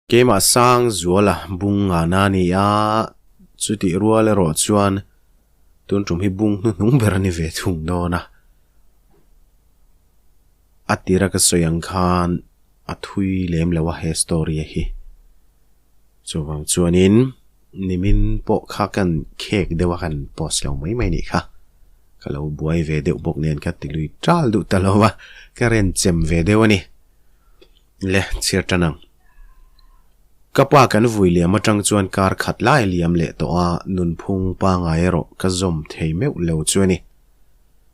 Keimah sang zuala bung ngana a ni a, chutih rual erawh chuan tun tum hi bung hnuhnung ber a ni ve thung dawn a. A tira ka sawi ang khan a thui lem lo a he story a hi. Chuvang chuanin nimin pawh kha kan khek deuh a kan post lo mai mai nih kha. Ka lo buai ve deuh bawk nen ka ti lui tal duh ta lo va, ka renchem ve deuh a ni. Le, chhiar tan ang. Ka pa kan vui liam atang chuan kar khat lai liam leh tawh a, nunphung pangai erawh ka zawm thei meuh lo chu a ni.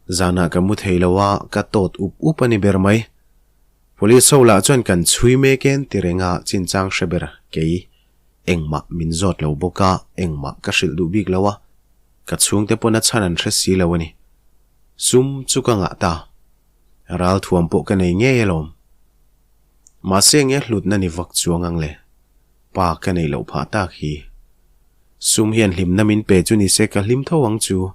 Zanah ka mu thei lo a, ka tawt up up a ni ber mai. Police ho lah chuan kan chhui mek en ti reng a, chinchang hre ber kei engmah min zawt lo bawk a, engmah ka hrilh duh bik lo a, ka chhungte pawn a chhan an hre si lo a ni. Sum chu ka ngah ta. Ralthuam pawh ka nei ngei alawm. Mahse nge hlutna ni vak chuang ang le. Pa ka neih loh phah tak hi. Sum hian hlimna min pe chu nise ka hlim tho ang chu.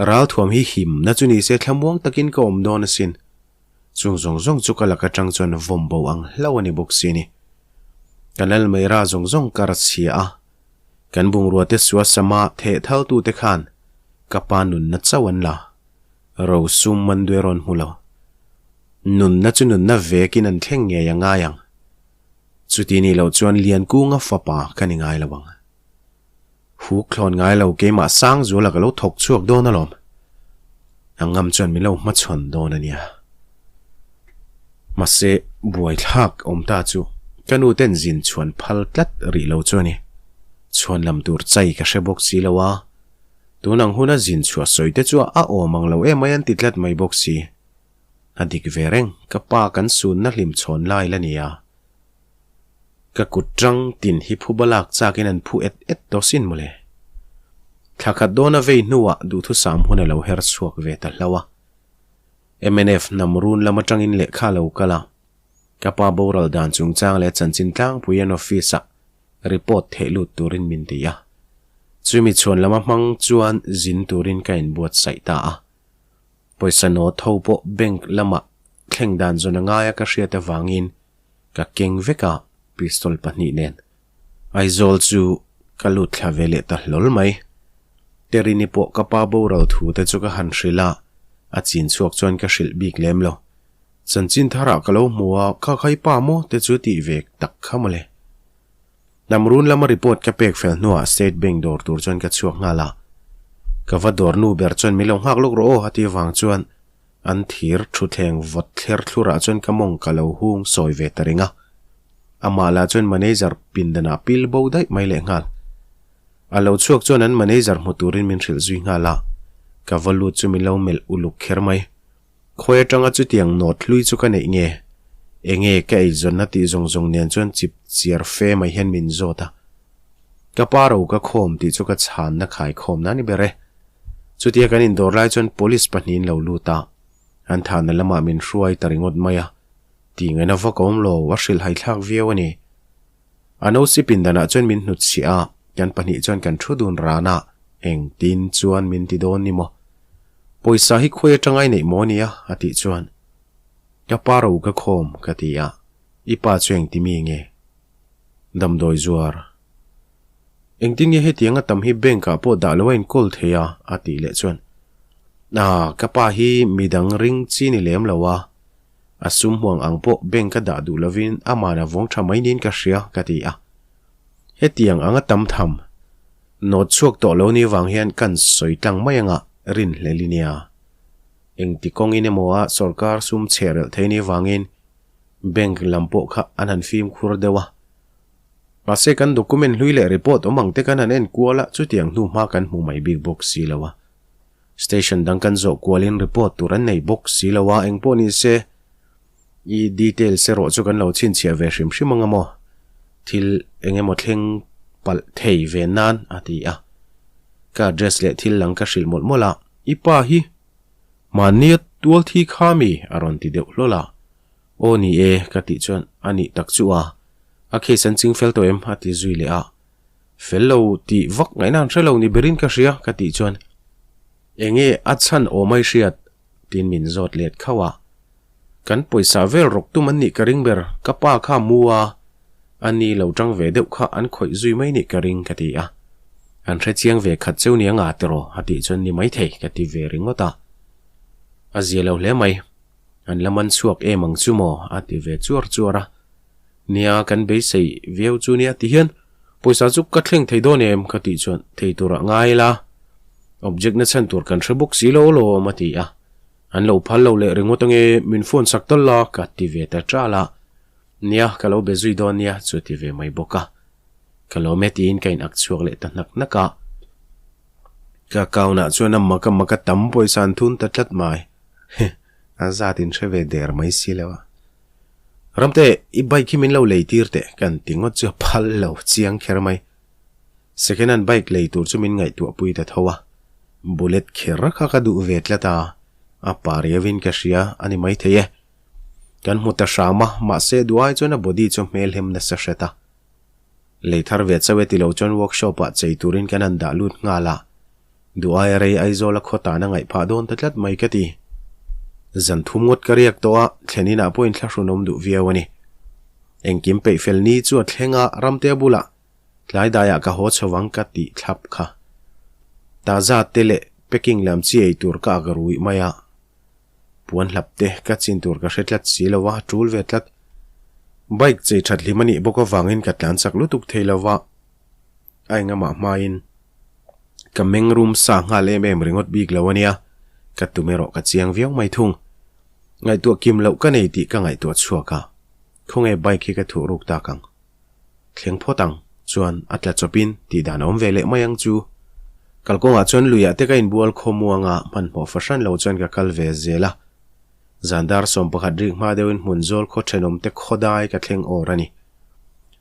Ralthuam hi himna chu nise thlamuang takin ka awm dawn asin. Chung zawng zawng chu ka lak atang chuan vawm bo ang hlauh a ni bawk si ni. Ka lal mai ra zawng zawng ka ra chhia a. Kan bungrua te sua sama theh thal tute khan ka pa nunna chauh an la. Ro sum man duai rawn hmu lo. Nunna chu nunna vekin an thleng ngei a ngai ang. Chuti nih loh chuan Liankunga fapa ka ni ngai lo ang. Huk thlawn ngai lo keimah Sangzuala ka lo thawk chhuak dawn alawm. A ngam chuan min lo hmachhawn dawn a nia. Mahse, buaithlak awm ta chu ka nu ten zin chhuan phal tlat rih lo chu a ni. Chhuan lam tur chai ka hre bawk si lo a. Tun ang huna zin chhuah sawi te chu a awm ang lo emai an ti tlat mai bawk si. A dik ve reng, ka pa kan sunna hlim chhawn lai la nia. Ka kut tang tin hi phu balak chakin an phu et et tawh sin mawle. Thla khat dawn a vei hnuah duhthusam hun a lo her chhuak ve ta hlauh a. Mnf hnam run lam atangin lehkha a lo kal a. Ka pa boral dan chungchang leh chanchin tlangpui an office-ah report theih lut turin min ti a. Chumi chhuan lama hmang chuan zin turin ka inbuatsaih ta a. Pawisa nawt ho pawh bank lamah thleng dan zawn a ngai a ka hriat avangin ka keng vek a pistol pahnih nen. Aizawl chu ka lut thla ve leh ta hlawl mai. Terini pawh ka pa boral thu te chu ka han hrilh a, a chin chhuak chuan ka hrilh bik lem lo. Chanchin tharah ka lo hmu a, kha khai pa maw te chu tih ve tak kha mawle. Hnamrun lama report ka pek fel hnuah State Bank dawr tur chuan ka chhuak nghal a. Ka va dawr nu ber chuan min lo nghak lawk rawh aw a tih avang chuan an thir thutthleng vawt thler thlurah chuan ka mawng ka lo hung sawi ve ta reng a. Amah lah chuan manager pindanah pil bo daih mai leh nghal. A lo chhuak chuan an manager hmu turin min hrilh zui nghal a. Ka va lut chu min lo melh uluk kher mai. Khawi atanga chutiang nawt hlui chu ka neih nge? Enge ka eizawnna tih zawng zawng nen chuan chip chiar fe mai hian min zawt a. Ka pa ro ka khawm tih chu ka chhanna khaikhawmna a ni ber e. Chutia kan indawr lai chuan police pahnihin lo lut a, an thahna lamah min hruai ta ringawt mai a. Tih ngaihna vak a awm lo, a hrilhhaithlak viau a ni. A nosi pindanah chuan min hnutchhiah a, kan pahnih chuan kan thu dun ran a, engtin chuan min ti dawn ni maw? Pawisa hi khawi atanga i neih maw nia? a tih chuan, Ka pa ro ka khawm, ka ti a, I pa chu engti mi nge? Damdawi zuar. Engtin nge hetianga tam hi bank ah pawh dah lo a inkawl thei a? a tih leh chuan, Ah, ka pa hi midang ring chi ni lem lo a, A sum huang ang pawh bank a dah duh lovin aman a vawng tha mai niin ka hria, ka ti a. Hetiang anga tam tham, nawt chhuak tawh lo ni vang hian kan sawi tlang mai anga rinhlel i nia. Engti kawngin emaw a sorkar sum chhe relh thei ni vangin bank lam pawh kha an han fimkhur deuh a. Mahse kan document hlui leh report awm ang te kan han en kual a, chutiang hnu hma kan hmu mai bik bawk si lo a. Station dang kan zawh kualin report tur an nei bawk si lo a, engpawh ni se i details erawh chu kan lo chhinchhiah ve hrim hrim ang a maw? Thil eng emaw thleng palh thei ve nan a ti a. Ka address leh thil lang ka hrilh mawlh mawlh a, i pa hi mahnia tual thi kha mi a rawn ti deuh hlawl a. Aw ni e ka tih chuan a nih tak chu a, a case an ching fel tawh em a ti zui leh a. Fel lo tih vak ngaihna an hre lo ni berin ka hria ka tih chuan enge a chhan awm ai hriat tiin min zawt let khauh a. Kan pawisa vel rawk tum an nih ka ring ber, ka pa kha mu a, A ni lo tang ve deuh kha an khawih zui mai nih ka ring ka ti a. An hre chiang ve khat cheu nia nga tiraw a tih chuan ni maithei ka ti ve ringawt a. A zia lo hle mai. An la man chhuak em ang chu maw a ti ve chuar chuar a. Nia kan beisei viau chu nia ti hian pawisa chu ka thleng thei dawn em ka tih chuan thei turah ngai ila object na chhan tur kan hre bawk si lo alawm a ti a. An lo phal lo leh ringawt ange min phone sak tal la ka ti ve ta tal a. Nia ka lo be zui dawn nia chu ti ve mai bawk a. Ka lawm e tiin ka in ak chhuak leh ta hnak hnak a. Ka account ah chuan a maka maka tam pawisa an thun ta tlat mai. A zat in hre ve der mai si lo a. Ramte, i bike hi min lo lei tir teh kan ti ngawt chu a phal lo chiang kher mai. Second hand bike lei tur chu min ngaihtuah pui ta tho a. Bullet kher kha ka duh ve tlat a, a pa riauin ka hria a ni maithei e. Kan hmu ta hram a, mahse duai chuan a body chu hmelhem nasa hret a. Lei thar ve chauh e ti lo chuan workshop ah chei turin kan han dah lut nghal a, duai a rei Aizawl a khaw tan a ngaih phah dawn ta tlat mai ka ti. Zan thum ngawt ka riak tawh a, thlen inah pawh inthlahrun awm duh viau a ni. Engkim peih fel ni chu a thleng a, Ramtea bulah tlai daiah ka haw chho ang ka tih thlap kha. Taza te leh packing lam chi ei tur ka ak ruih mai a. Puan hlap te ka chin tur ka hre tlat si lo a, tul ve tlat. Bike chei that hlim a nih bawk avangin ka tlan chak lutuk thei lo va, a engamah hmain ka meng rum sa nghal em em ringawt bik lo a nia, ka tum erawh ka chiang viau mai thung. Ngaihtuah kim loh ka nei tih ka ngaihtuah chhuak a, khawnge bike hi ka thuh ruk tak ang? Thleng phawt ang, chuan a tla chawpin tih dan a awm ve leh mai ang chu. Kalkawngah chuan luiah te ka inbual khawmuang a, hmanhmawh fahran lo chuan ka kal ve zel a. Zan dar 11 rik hma deuhin hmun zawl khaw thenawm te khawdai ka thleng awr a ni.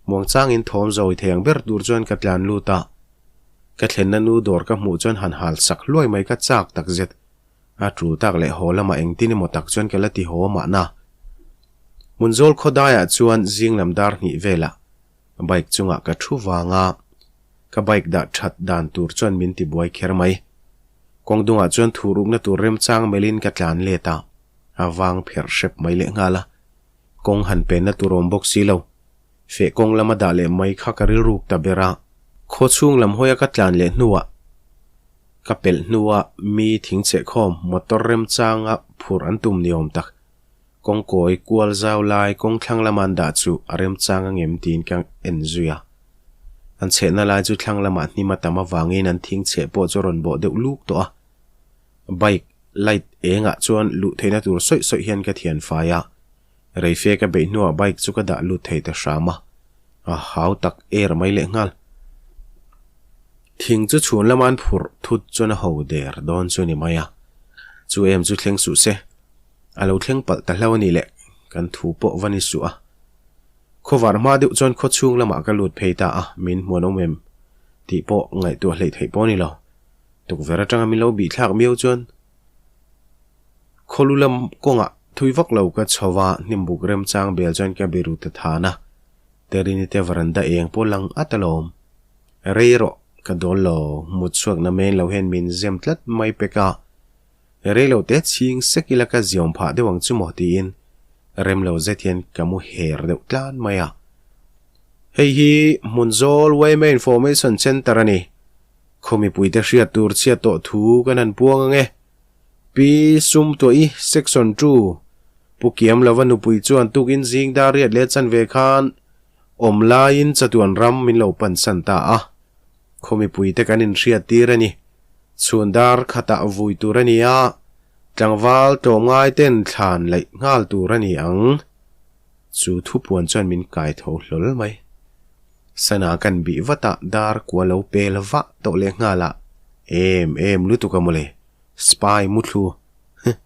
Muangchangin thawm zawi thei ang ber tur chuan ka tlan lut a. Ka thlenna nu dawr ka hmuh chuan han hal sak hluai mai ka chak takzet. A tul tak leh haw lamah engtin emaw tak chuan ka la ti haw mahna. Hmunzawl khawdaiah chuan zing lam dar hnih velah bike chungah ka thu vang a, ka bike dah that dan tur chuan min ti buai kher mai. Kawng dungah chuan thurukna tur remchang melhin ka tlan let a, a vang pherh hrep mai lehnghal a. Kawng han penna tur awm bawk si lo. Feh kawng lama dah leh mai kha ka rilruk ta ber a. Khaw chhung lam hawia ka tlan leh hnuah ka pelh hnua mi thingcheh khawm motor remchanga phurh an tum ni awm tak. Kawngkawi kual zau lai kawng thlang lama an dah chu a remchang angem tiin ka en zui a. An chhehna lai chu thlang lamah hnim a tam avangin an thingcheh pawh chu a rawn bawh deuh luk tawh a. Bike light engah chuan luh theihna tur sawih sawih hian ka thian fai a. Reife ka beih hnuah bike chu ka dah lut thei ta hram a, a hau tak er mai leh nghal. Thing chu chhun lama an phurh thut chuan a ho der dawn chu ni mai a, chu em chu thleng suh se, a lo thleng palh ta hlo a nih leh kan thu pawh va ni suh a. Khawvar hma deuh chuan khaw chhung lamah ka lut phei ta a, min hmuanawm em tih pawh ngaihtuah hleih theih pawh a ni lo. Tukverh atanga min lo bihthlak miau chuan Khawlu lam kawngah thui vak lo ka chho va, hnimbuk remchang bel chuan ka biru ta than a, Terini te varanda eng pawh lang at alawm. Rei rawh, ka dawl lo, mut chhuak na men lo hian min zem tlat mai pek a, rei lo te chhing sek ila ka ziawm phah deuh ang chu maw tiin rem lo zet hian ka mu her deuh tlan mai a. Hei hi Hmunzawl yma Information Centre a ni. Khaw mipuite hriat tur chhiat tawh thu kan han puang ang e. Pi Sumtuahi Section 2, Pu Kiam lova nupui chuan tukin zing dar riat leh chanve khan awm laiin chatuan ram min lo pansan ta a. Khaw mipuite kan inhriat tir a ni. Chhun dar khatah vui tur a ni a, tlangval tlawmngai ten thlan laih nghal tur a ni ang. Chu thupuan chuan min kai tho hlawl mai. Sana kan bih vat a, dar kua lo pel vah tawh leh nghal a, em em lutuk a mawle, spy muthlu. Huh.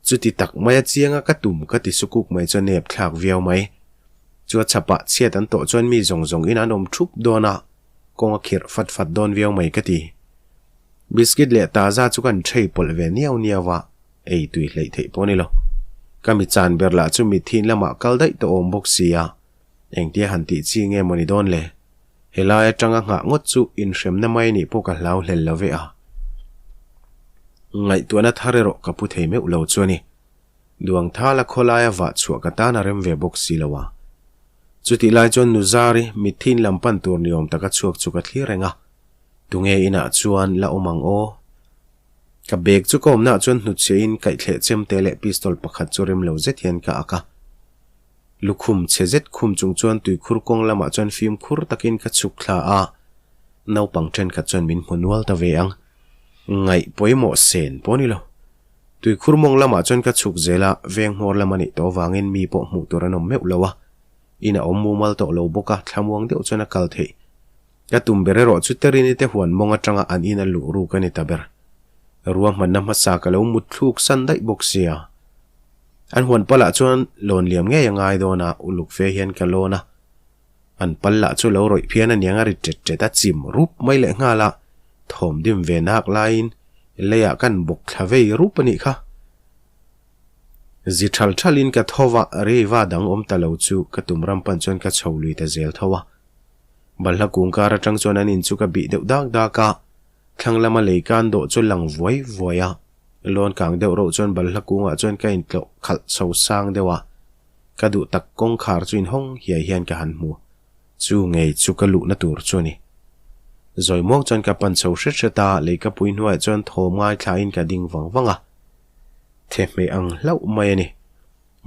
Chuti tak mai a chiang a ka tum ka ti sukuk mai chuan nep thlak viau mai. Chu a chhapah chhiat an tawh chuan mi zawng zawng in an awm thup dawn a, kawng a khirh fat fat dawn viau mai ka ti. Biscuit leh taza chu kan thei pawlh ve niau niau a. Ei tui hleih theih pawh a ni lo. Ka mi chan ber lah chu mithin lamah kal daih tawh awm bawk si a, engtia han tih chi nge maw ni dawn le? Helai atanga nghah ngawt chu inhremna mai nih pawh ka hlau hlel lo ve a. Ngaihtuahna thar erawh ka pu thei meuh lo chu a ni. Duang thala khawlaia vah chhuah ka tan a rem ve bawk si lo a. Chutih lai chuan Nu Zari mitthi in lam pan tur ni awm taka chhuak chu ka thlir reng a, tunge inah chuan la awm ang aw? Ka bag chu ka awmnaah chuan hnutchhiah in kaihthleh chemte leh pistol pakhat chu rem lo zet hian ka ak a. Lukhum chhe zet khum chung chuan tuikhur kawng lamah chuan fimkhur takin ka chhuk thla a, naupang thenkhat chuan min hmu nual ta ve ang. Ngaih pawimawh sen pawh a ni lo. Tuikhur mawng lamah chuan ka chhuk zel a, veng hmawr lam a nih tawh avangin mi pawh hmuh tur an awm meuh lo a. In a awm mumal tawh lo bawk a, thlamuang deuh chuan a kal theih. Ka tum ber erawh chu Terini te huan mawng atanga an in a luh ruk a ni ta ber. Ruahmanna hmasa ka lo mut thluk san daih bawk sia. An huan palah chuan lawn liam ngei a ngai dawn a, uluk fe hian ka lawn a. An pal lah chu lo rawih phian a niang a ri ṭet ṭet a chim rup mai leh nghal a, thawm dim ve nak laiin leiah kan bawk thla vei rup a nih kha. Zi ṭhal ṭhalin ka tho va, reiva dang awm ta lo chu ka tum ram pan chuan ka chho lui ta zel tho a. Balhla kung kar aṭang chuan an in chu ka bih deuh dak dak a, thlang lama lei kan dawh chu lang vuai vuai a, lawn kang deuh reuh chuan balhla kungah chuan ka intlawh khalh chho sang deuh a. Ka duh tak kawngkhar chu inhawng hiai hian ka han hmu. Chu ngei chu ka luhna tur chu a ni. Zawi muang chuan ka pan chho hret hret a, leikapui hnuaiah chuan thawm ngaithlain ka ding vang vang a. Thehmeh ang hlauh mai a ni.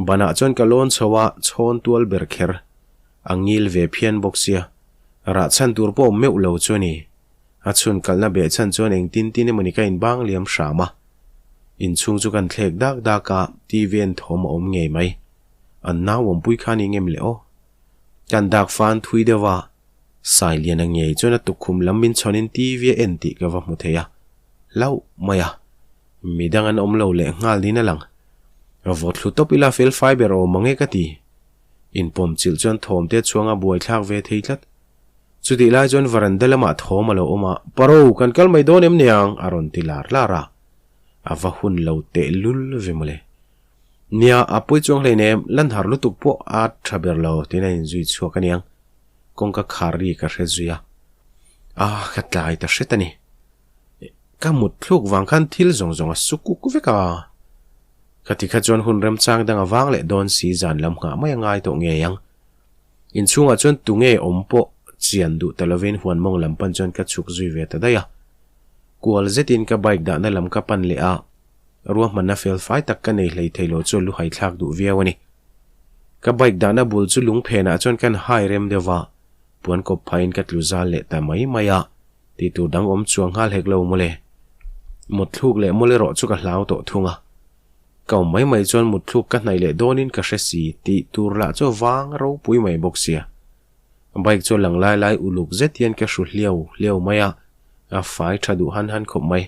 Banah chuan ka lawn chho a, chhawn tual ber kher. A ngil ve phian bawk sia. Rah chhan tur pawh awm meuh lo chu a ni. A chhun kalna beh chhan chuan engtin tin emawni ka inbang liam hram a. Inchhung chu kan thlek dak dak a, TV en thawm a awm ngei mai. An nau awmpui kha ni ngem le aw. Kan dak fan thui deuh a, Sailiana ngei chuan a tukkhum lam min chhawnin TV a en tih ka va hmu thei a. Hlauh mai a, midang an awm lo leh nghal niin a lang. Vawt thlu tawp ila fel fai ber awm ang e ka ti. Inpawm chilh chuan thawm te chhuang a buaithlak ve thei tlat. Chutih lai chuan varanda lamah thawm a lo awm a, Paro, kan kal mai dawn em niang? a rawn ti lar lar a. A va hun lo teh lul ve mawle. Nia, a pawi chuang hleinem, lan har lutuk pawh a tha ber lo tiin a inzui chhuak a niang. Kawngka khar ri ka hre zui a. Ah, ka tlai ta hret a ni. Ka mut thluk vang khan thil zawng zawng a su kuk vek a. Khati kha chuan hun remchang dang a vang leh dawn si zan lam nghah mai a ngai tawh ngei ang. Inchhungah chuan tunge awm pawh chian duh ta lovin huan mawng lam pan chuan ka chhuk zui ve ta daih a. Kual zetin ka bike dahna lam ka pan leh a, ruahmanna fel fai tak ka nei hlei thei lo chu lu haithlak duh viau a ni. Ka bike dahna bul chu lung phenah chuan kan hai rem deuh va, puan kawp phahin ka tlu zal leh ta mai mai a, tih tur dang awm chuang nghal hek lo mawle. Mawthluk leh mawle rawh chu ka hlau tawh thung a. Ka awm mai mai chuan mutthluk ka hnaih leh dawnin ka hre si tih tur lah chu vang ropui mai bawk sia. Bike chu lang lai lai uluk zet hian ka hru hliau hliau mai a, a fai tha duh han han khawp mai.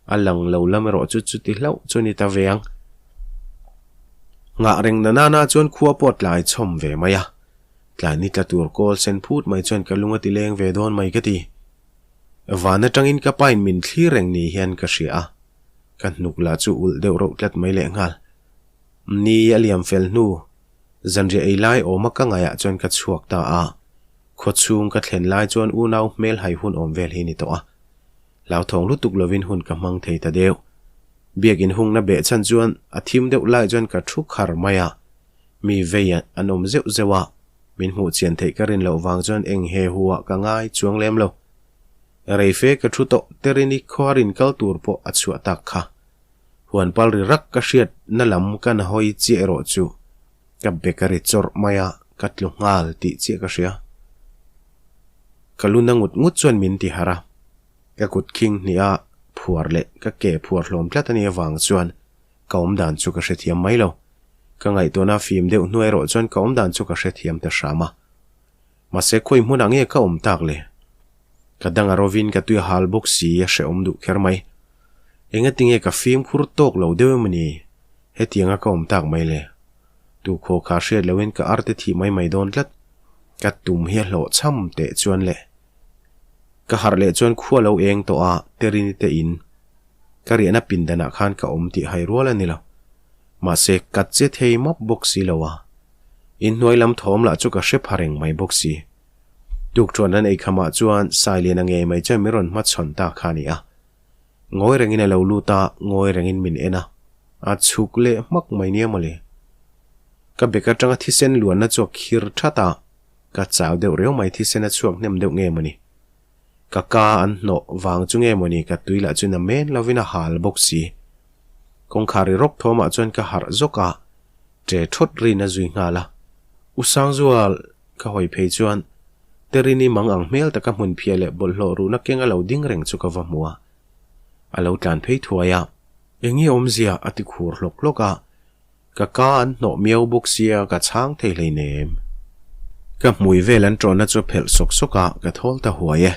A lang lo lam erawh chu chuti hlauh chu ni ta ve ang. Nghah reng na nana chuan khua pawh tlai chhawm ve mai a. Tlai ni tla tur kawl sen phut mai chuan ka lung a ti leng ve dawn mai ka ti. Van atangin ka pain min thlir reng ni hian ka hria a. Ka hnuk lah chu ulh deuh reuh tlat mai leh nghal. Ni a liam fel hnu, zanriah ei lai awma ka ngaihah chuan ka chhuak ta a. Khawchhung ka thlen lai chuan unau hmel hai hun awm vel hi ni tawh a. Hlauthawng lutuk lovin hun ka hmang thei ta deuh. Biakin hungna beh chhan chuan a thim deuh lai chuan ka thu khar mai a. Mi vei an awm zeuh zeuh a, min hmuh chian theih ka rin loh vang chuan eng he hu ah ka ngai chuang lem lo. Reife ka thu tawh Terini khuarin kal tur pawh a chhuah tak kha. Huan pal ri rak ka hriat na lam ka na hawi chiah erawh chu ka bek a ri chawrh mai a, ka tlu nghal tih chiah ka hria. Ka lu na ngut ngut chuan min ti harh a, ka kut khing hnih a phuar leh ka ke phuar hlawm tlat a nih avang chuan ka awm dan chu ka hrethiam mai lo. Ka ngaihtuahna fim deuh hnu erawh chuan ka awm dan chu ka hrethiam ta hram a. Mahse khawi hmunah nge ka awm tak le? Ka dang a rovin ka tui a hal bawk si a hrehawm duh kher mai. Engatinge ka fimkhur tawk lo deuh emaw ni? Hetianga ka awm tak mai le. Tukhaw kha hriat loin ka arte thih mai mai dawn tlat. Ka tum hi a hlawh chham teh chuan le. Ka harh leh chuan khua lo eng tawh a, Terini te in. Ka riahna pindanah khan ka awm tih hai rual a ni lo. Mahse ka che thei mawp bawk si lo a. Inhnuai lam thawm lah chu ka hre pha reng mai bawk si. Tukṭhuan an ei khamah chuan Sailiana ngei mai chuan min rawn hmachhawn ta kha a ni a. Ngawi rengin a lo lut a, ngawi rengin min en a. A chhuk leh hmak mai nia mawle. Ka bek aṭanga thisen luanna chu a khir ṭhat a. Ka chau deuh riau mai thisen a chhuak hnem deuh nge mawni. Ka ka an hnawh vang chu nge mawni ka tui lah chu na men lovin a hal bawk si. Kawngkhar ri rawk thawmah chuan ka harh zawk a, ṭe ṭhawt rin a zui nghal a. U Sangzual ka hawi phei chuan Terini mang ang hmel taka hmun phiah leh bawlhhlawh ruhna keng a lo ding reng chu ka va hmu a. A lo tlan phei thuai a. Enge awmzia a ti khur hlawk hlawk a. Ka ka an hnawh miau bawk sia ka chhang thei hleinem. Ka hmui vel an ṭawnna chu a phelh sawk sawk a, ka thawl ta huai e.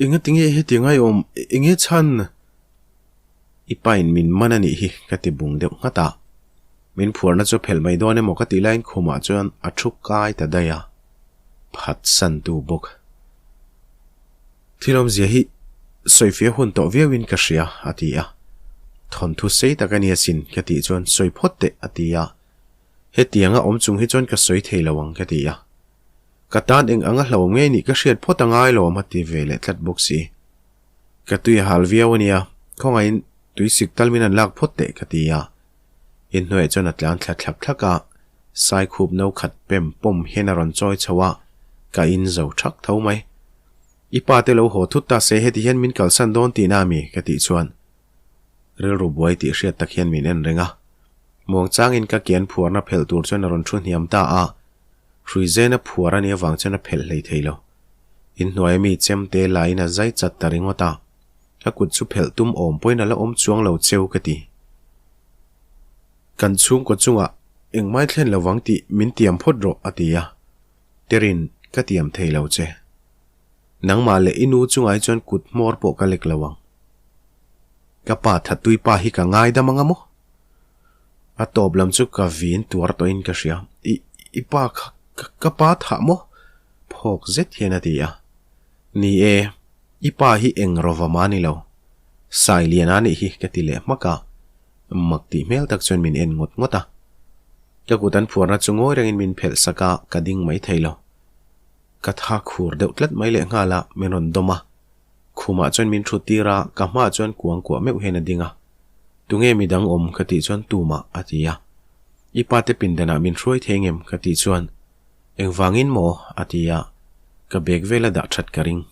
Engatinge hetiang ai awm, enge chhan? I pain min man a nih hi ka ti bung deuh nghat a. Min phuarna chu phelh mai dawn emaw ka tih laiin khumah chuan a thu kai ta daih a, phatsantu bawk. Thil awmzia hi sawifiah hun tawh viauin ka hria, a ti a. Thawnthu sei tak a ni asin, ka tih chuan sawi phawt teh, a ti a. Hetianga awm chung hi chuan ka sawi thei lo ang, ka ti a. Ka tan eng anga hlauhawm ngei nih ka hriat phawt a ngai lo awm, a ti ve leh tlat bawk si. Ka tui a hal viau a nia, khawngaihin tui sik tal min han lak phawt teh, ka ti a. Inhnuaiah chuan a tlan thla thlak thlak a, Saikhup no khat pem pawm hian a rawn chawi chho a, ka in zo thak tho mai. I pa te lo haw thut ta se heti hian min kalsan dawn tihna a mi? ka tih chuan rilru buai tih hriat tak hian min en reng a. Muangchangin ka kian phuarna phelh tur chuan a rawn thu hniam ta a, hruizena phuar a nih avang chuan a phelh hlei thei lo. Inhnuai ami chemte laiin a zai chat ta ringawt a, ka kut chu phelh tum awm pawhin a la awm chuang lo cheu ka ti. Kan chhungkaw chungah engmai thlen lo vang tih min tiam phawt rawh a ti a, Terin ka tiam thei lo che. Nangmah leh i nu chungah hi chuan kut hmawr pawh ka lek lo ang. Ka pa thattui pa hi ka ngaidam anga maw? A tawp lam chu ka vin tuar tawhin ka hria. I, i pa kha, ka pa thah maw? Phawk zet hian a ti a. Ni e, i pa hi eng rawva mah ni lo. Sailiana nih hi ka ti leh hmak a. Mak tih hmel tak chuan min en ngawt ngawt a. Ka kut an phuarna chu ngawi rengin min phelh sak a, ka ding mai thei lo. Ka tha khur deuh tlat mai leh nghal a, min rawn dawm a. Khumah chuan min thut tir a, ka hmaah chuan kuang kuah meuh hian a ding a. Tunge midang awm ka tih chuan tumah a ti a. I pa te pindanah min hruai thei ngem ka tih chuan engvangin maw a ti a, ka bag vel a dah that ka ring.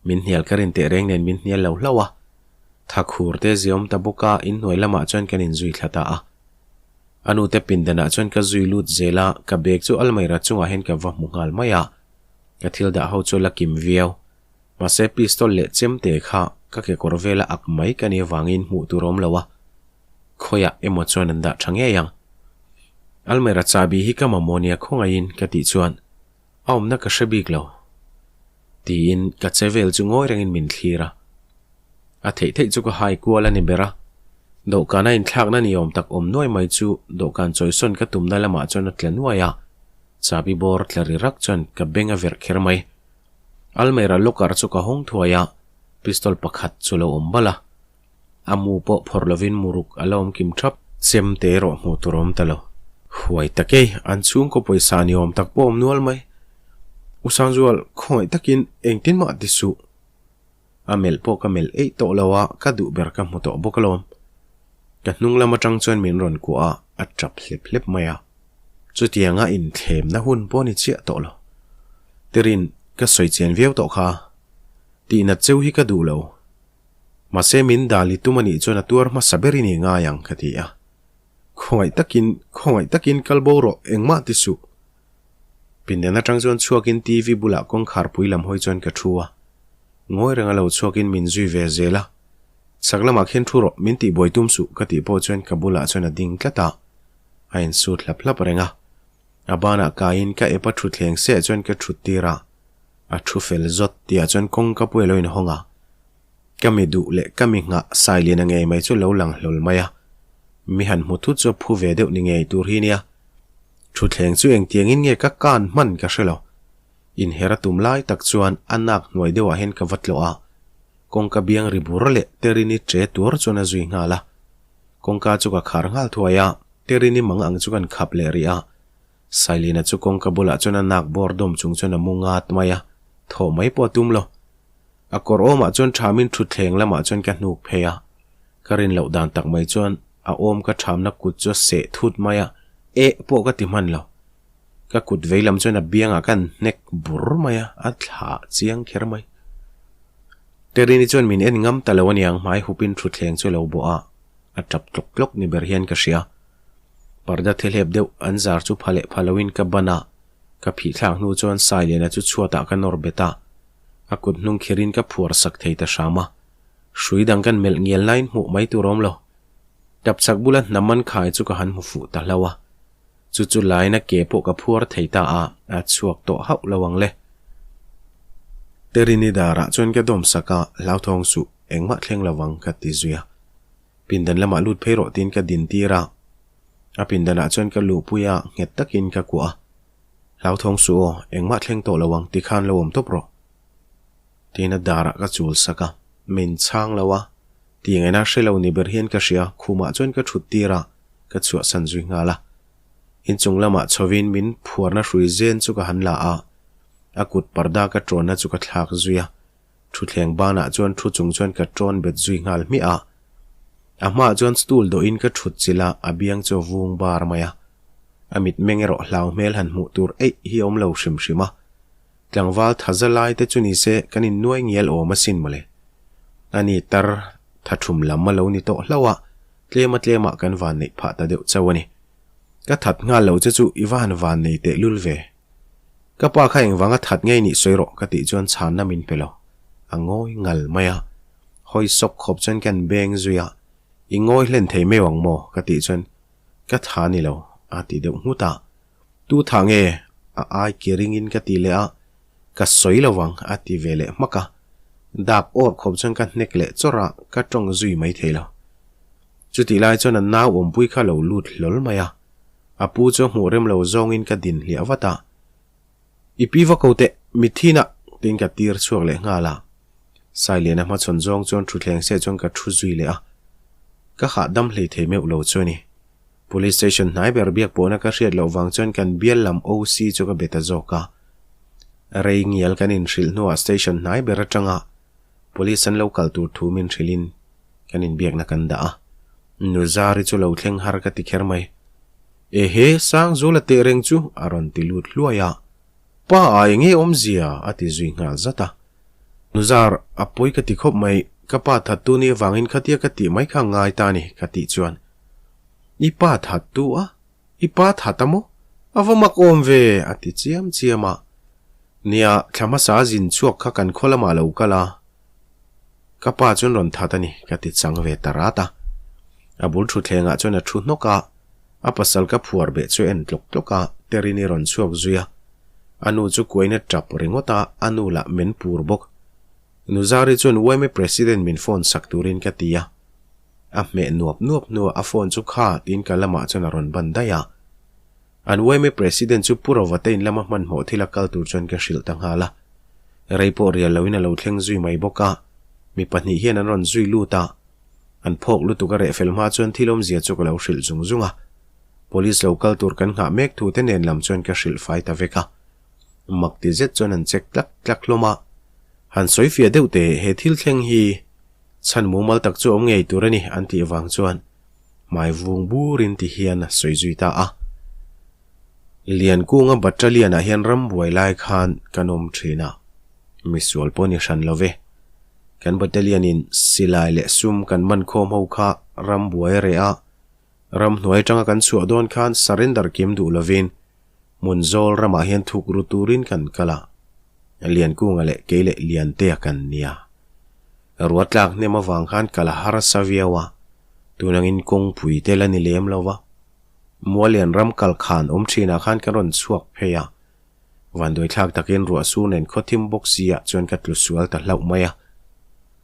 Min hnial ka rin teh reng nen min hnial lo hlauh a. Tha khur te ziawm ta bawk a, inhnuai lamah chuan kan inzui thla ta a. A nute pindanah chuan ka zui lut zel a, ka bag chu almaira chungah hian ka va hmu nghal mai a. Ka thil dah ho chu la kim viau. Mahse pistol leh chemte kha ka kekawr vela ak mai ka nih avangin hmuh tur a awm lo a, khawiah emaw chuan an dah tha ngei ang. Almaira chahbi hi ka mamawh nia khawngaihin ka tih chuan A awmna ka hre bik lo. Tiin ka che vel chu ngawi rengin min thlir a. A theih theih chu ka hai kual a ni ber a. Dawhkan a inthlakna ni awm tak awm nuai mai chu dawhkan chawisawn ka tumna lamah chuan a tla nuai a. Chabi bawr tla ri rak chuan ka beng a verh kher mai. Almera locker chu ka hawng thuai a, pistol pakhat chu lo awm bal a. A mu pawh phawrh lovin muruk a la awm kim thap. Chem te erawh hmuh tur a awm ta lo. Huai tak e, an chhungkaw pawisa ni awm tak pawh awm nual mai. U Sangzual, khawngaih takin engtin mah ti suh. A melh pawh ka melh eih tawh lo a, ka duh ber ka hmu tawh bawk alawm. Ka hnung lam atang chuan min rawn kuah a, a tap hlep hlep mai a. Chutianga inthlemna hun pawh ni chiah tawh lo. Tirin, ka sawi chian viau tawh kha. Tihnat cheu hi ka duh lo. Mahse min dali tum a nih chuan a tuar hmasa ber i ni ngai ang ka ti a. Khawngaih takin, khawngaih takin kal bo rawh, engmah ti suh. Pindan atang chuan chhuakin TV bulah kawngkhar pui lam hawi chuan ka thu a. Ngawi reng a lo chhuakin min zui ve zel a. Chak lamah khian thu rawh, min tihbuai tum suh ka tih pawh chuan ka bulah chuan a ding tlat a. A insut hlap hlap reng a. A banah kaiin ka ep a thutthleng seh chuan ka thut tir a. A thu fel zawt tihah chuan kawngka pui a lo inhawng a. Ka mi duh leh ka mi nghah Sailiana ngei mai chu lo lang hlawl mai a. Mi han hmu thut chu a phu ve deuh ni ngei tur hi nia. Thutthleng chu engtiangin nge ka kan hman ka hre lo. Inher a tum lai tak chuan a nak hnuai deuhah hian ka va tlawh a. Kawngka biang ri bur leh Terini che tuar chuan a zui nghal a. Kawngka chu ka khar nghal thuai a, Terini mang ang chu kan khap leh rih a. Sailina chu kawngka bulah chuan a nak bawr dawm chung chuan a mu ngat mai a, thawh mai pawh a tum lo. A kawr awmah chuan thamin thutthleng lamah chuan ka hnuk phei a, ka rin loh dan tak mai chuan a awm ka thamna kut chu a seh thut mai a, eh pawh ka ti hman lo. Ka kut veilam chuan a biangah ka han hnek bur mai a, a thlah chiang kher mai. Terini chuan min en ngam ta lo aniang hmai hupin thutthleng chu a lo bawh a, a tap tlawk tlawk ni ber hian ka hria. Parda thehlep deuh an zar chu pha leh pha loin ka ban a, ka phih thlak hnu chuan Sailiana chu chhuatah ka nawr bet a, a kut hnung khirin ka phuar sak thei ta hram a. Hrui dang kan melh ngial laiin hmuh mai tur awm lo. Tapchhak bula hnam an khai chu ka han hmu fuh ta hlauh a. Chu chu laina ke pawh ka phuar thei ta a, a chhuak tawh hauh lo ang le. Terini darah chuan ka dawm sak a, hlauthawng suh, engmah thleng lo ang ka ti zui a. Pindan lamah lut phei rawh tiin ka din tir a. A pindanah chuan ka luhpui a, nghet takin ka kuah a. Hlauthawng suh aw, engmah thleng tawh lo ang tikhan lo awm tawp rawh. Tiin a darah ka chul sak a, min chhang lo a, ti ngaihna hre lo ni ber hian ka hria, khumah chuan ka thut tir a, ka chhuahsan zui nghal a. Inchung lamah chhovin min phuarna hrui zen chu ka han la a, a kut parda ka tawnna chu ka thlak zui a, thutthleng banah chuan thu chung chuan ka tawn bet zui nghal hmiah a. A hmaah chuan stool dawhin ka thut chilh a, a biang chu a vung bar mai a. A mitmeng erawh hlau hmel han hmuh tur eih hi a awm lo hrim hrim a. Tlangval thaza lai te chu ni se kan innuai ngial awm asin mawle. Ani tar tha thum lam a lo ni tawh hlauh a, tlema tlemah kan van neih phah ta deuh chauh a ni. Ka that nghal lo che chu i va han van nei teh lul ve. Ka pa kha engvanga that ngei nih sawi rawh ka tih chuan chhanna min pe lo. A ngawi ngal mai a. Hawi sawk khawp chuan kan beng zui a, I ngawi hlen thei meuh ang maw? ka tih chuan ka tha ni lo a ti deuh nghut a. Tu tha nge? A ai ki ringin ka ti leh a, Ka sawi lo vang a ti ve leh hmak a. Dak awr khawp chuan ka hnek leh chawrh a, ka tawng zui mai thei lo. Chutih lai chuan a nau awmpui kha lo lut hlawl mai a, a pu chu a hmuh rem lo zawngin ka din hliah vat a. I pi va ko teh, mithinah! tiin ka tir chhuak leh nghal a. Sailiana hmachhawn zawng chuan thutthleng se chuan ka thu zui leh a. Ka hahdam hlei thei meuh lo chu a ni. Police station hnai ber biak pawhna ka hriat loh vang chuan kan bial lam OC chu ka be ta zawk a. Rei ngial kan inhrilh hnuah station hnai ber atanga police an lo kal tur thu min hrilhin kan inbiakna kan dah a. Nu Zari chu lo thleng har ka ti kher mai. Ehe, Sangzula teh reng chu a rawn ti lut hluai a. Pa a enge awmzia a ti zui nghal zat a. Nu Zar, a pawi ka ti khawp mai, ka pa thattu ni avangin khatia ka tih mai kha ngai ta a ni ka tih chuan. I pa that tu a? I pa that a maw? A va mak awm ve! a ti chiam chiam a. Nia, thla hmasa a zin chhuak kha kan khaw lamah lo kal a. Ka pa chuan rawn that a ni, ka ti chang ve ta rat a. A bul thutthlengah chuan a thu hnawk a, a pasal ka phuar beh chu a en tlawk tlawk a, Terini rawn chhuak zui a. A nu chu kuain a tap ringawt a, a nu lah men pur bawk. Nuzari chuan yma President min phone sak turin ka ti a. A hmeh nuap nuap hnuah a phone chu kha tiin ka lamah chuan a rawn ban daih a. An yma President chu Pu Rova te in lama hmanhmawh thil a kal tur chuan ka hrilh ta nghal a. Rei pawh rial loin a lo thleng zui mai bawk a. Mi pahnih hian an rawn zui lut a. An phawk lutuk a reh fel hma chuan thil awmzia chu ka lo hrilh zung zung a. Police lo kal tur kan nghah mek thu te nen lam chuan ka hrilh fai ta vek a. Mak ti zet chuan an check tlak tlak hlawm a. Han sawi fiah deuh teh he thil thleng hi chhan mumal tak chu awm ngei tur a ni an tih vang chuan hmai vung burin ti hian a sawi zui ta a. Liankunga battalion ah hian ram buai lai khan kan awm thin a, misual pawh ni hran lo ve. Kan battalion in silai leh sum kan man khawm ho kha ram buai a reh a, ram hnuai atanga kan chhuah dawn khan surrender kim duh lovin Hmun zawl ramah hian thuk ru turin kan kal a, Liankunga leh kei leh Liantea kan nia. Ruah tlak hnem avang khan kal a harsa viau a, tunangin kawngpui te la ni lem lo va. Mualian ram kal khan awm thinah khan kan rawn chhuak phei a, vanduai thlak takin ruah sur nen khawthim bawk si ah chuan ka tlu sual ta hlauh mai a.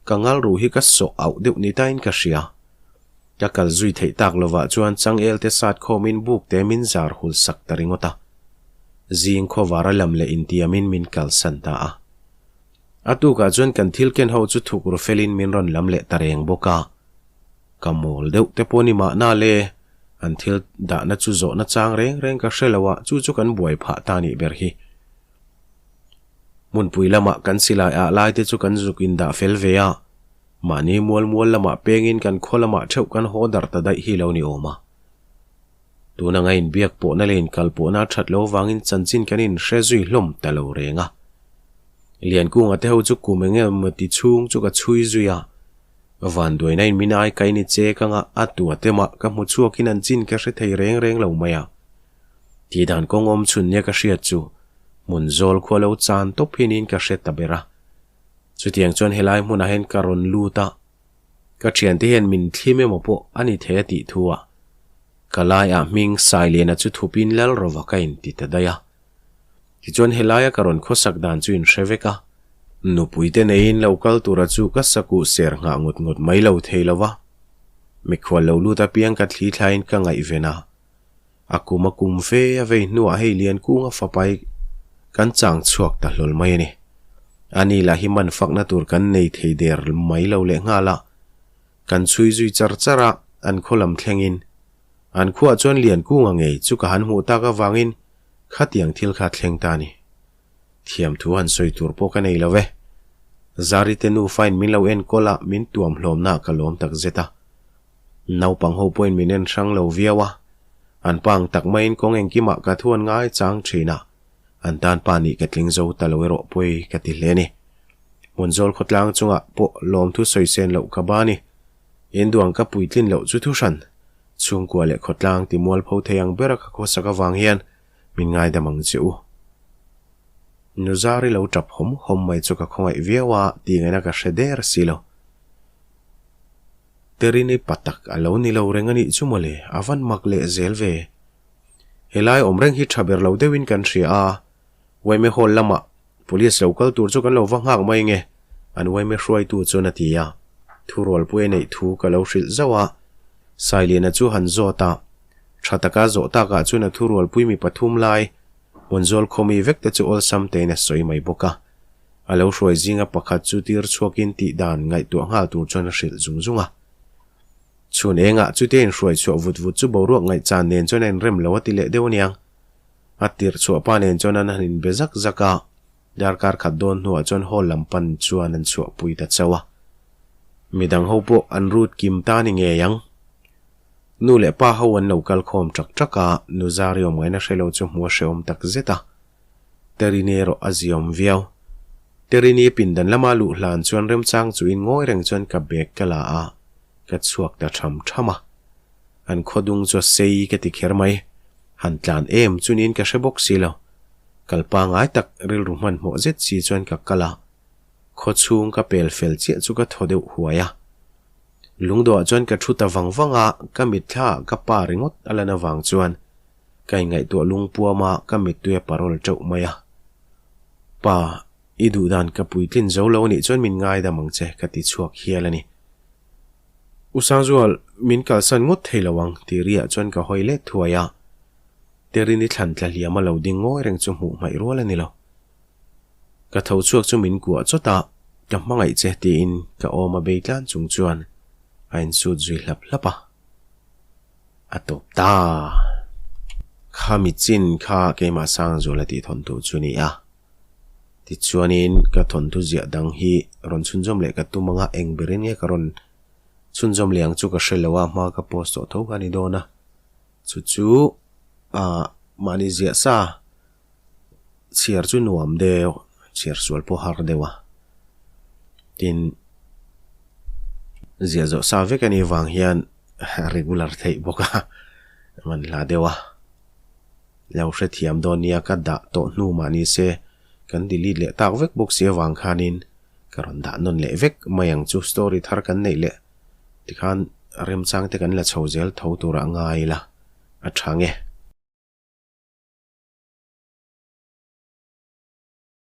Ka ngal ruh hi ka sawh auh deuh ni tain ka hria. Ka kal zui theih tak lovah chuan changel te sat khawmin buk te min zar hul sak ta ringawt a. Zing khawvar a lam leh intiamin min kalsan ta a. A tukah chuan kan thil ken ho chu thuk ru felin min rawn lam leh ta reng bawk a. Ka mawl deuh te pawh ni mahna le, an thil dahna chu zawhna chang reng reng ka hre lo a, chu chu kan buai phah ta nih ber hi. Hmunpui lamah kan silai ah lai te chu kan zuk indah fel ve a. Mahni mual mual lamah pengin kan khaw lamah theuh kan haw darh ta daih hi lo ni awm a. Tun anga inbiak pawhna leh inkal pawhna a that loh avangin chanchin kan inhre zui hlawm ta lo reng a. Liankunga te ho chu kum eng emaw ti chhung chu ka chhui zui a. Vanduaina in min ai kai ni che ka ngah a tua te mah ka hmu chhuakin an chin ka hre thei reng reng lo mai a. Tihdan kawng awm chhun nia ka hriat chu hmun zawl khua lo chan tawp hi niin ka hre ta ber a. Chutiang chuan helai hmunah hian ka rawn lut a, ka thiante hian min thlim emaw pawh a ni thei a tih thu ah ka laiah hming Sailiana chu thupin Lalrova ka inti ta daih a. Tichuan helaia ka rawn khawsak dan chu in hre vek a. Nupuite neiin lo kal tura chu ka sakuh ser nghah ngut ngut mai lo thei lo va. Mikhual lo lut apiang ka thli thlaiin ka ngaihven a. A kum a kum fe a vei hnuah hei Liankunga fapai kan chang chhuak ta hlawl mai a ni. Ani lah hi man fakna tur kan nei thei der mai lo lehnghal a. Kan chhui zui char char a, an khaw lam thlengin. An khuaah chuan Liankunga ngei chu ka han hmuh tak avangin Khatiang thil kha thleng ta ni. Thiam thu han sawi tur pawh ka nei lo e. Zari te nufa in min lo enkawl a, min tuam hlawmna ah ka lawm tak zet a. Naupang ho pawhin min en hrang lo viau a. An pa ang tak maiin kawng engkimah ka thu an ngai chang thin a. An tan pa nih ka tling zo ta lo erawh pawi ka ti hle ni. Hmunzawl khawtlang chungah pawh lawmthu sawi sen loh ka ba ni. Induang ka puitlin loh chu thu hran. Chhungkua leh khawtlang ti mualpho thei ang bera ka khawsak avang hian min ngaidam ang che u. Nuzari lo tap hawm hawm mai chu ka khawngaih viau a, tih ngaihna ka hre der si lo. Terini pa tak a lo ni lo reng a nih chu mawle, a van mak leh zel ve. Helai awm reng hi tha ber lo deuhin kan hria a, Uaime Hall lamah Police lo kal tur chu kan lo va nghak mai nge? An uaime hruaitu chuan a ti a. Thurualpui a neih thu ka lo hrilh zauh a. Sailiana chu han zawt a. Tha taka zawh takah chuan a thurualpui mi pathum lai, Hmunzawl khawmi vek te chu awlsam tein a sawi mai bawk a. A lo hruai zinga pakhat chu tir chhuakin tih dan ngaihtuah nghal tur chuan a hrilh zung zung a. Chhun engah chutia inhruai chhuah vut vut chu boruak ngaihchan nen chuan a inrem lo a ti leh deuh aniang. A tirh chhuah pa nen chuan an han inbe zak zak a, darkar khat dawn hnuah chuan hall lam pan chuan an chhuahpui ta chauh a. Midang ho pawh an rut kim ta ni ngei ang. Nu leh pa ho an lo kal khawm ṭak ṭak a, nu Zari awm ngaihna hre lo chu hmu a hrehawm tak zet a. Terini erawh a ziawm viau. Terini pindan lama luh hlan chuan remchang chuin ngawi reng chuan ka bag ka la a, ka chhuak ta ṭham ṭham a. An khawdung chu a sei ka ti kher mai. Han tlan em chu niin ka hre bawk si lo. Kal pangai tak rilru hmanhmawh zet si chuan ka kal a. Khaw chhung ka pel fel chiah chu ka thaw deuh huai a. Lungdawhah chuan ka thu ta vang vang a, ka mitthla ah ka pa ringawt a lan avang chuan ka inngaihtuah lungpuam a, ka mittui a parawl teuh mai a. Pa, i duhdan ka puitlin zo lo anih chuan min ngaidam ang che ka ti chhuak hial a ni. U Sangzual, min kalsan ngawt thei lo ang, ti riah chuan ka hawi let thuai a. Terini thlan tla hliam a lo ding ngawi reng chu hmuh hmaih rual a ni lo. Ka tho chhuak chu min kuah chawt a, ka hmangaih che tiin ka awm a bei tlan chung chuan a insut zui hlap hlap a. A tawp ta. Khami chin kha keimah Sangzuala tih thawntu chu ni a. Tichuanin ka thawnthu ziah dang hi rawn chhunzawm leh ka tum anga eng berin nge ka rawn chhunzawm leh ang chu ka hre lo a, hma ka post tawh tho kha a ni dawn a. Chu chu ah mahni ziah sa chhiar chu nuam deuh, chhiar sual pawh har deuh a. Tin, ziah zawh sa vek a nih vang hian regular theih bawk a, man hla deuh a. Lo hrethiam dawn nia ka dah tawh hnu mah ni se kan delete leh tak vek bawk si avang khanin ka rawn dah nawn leh vek mai ang chu story thar kan neih leh tikhan remchang te kan la chho zel tho turah ngai ila a tha nge.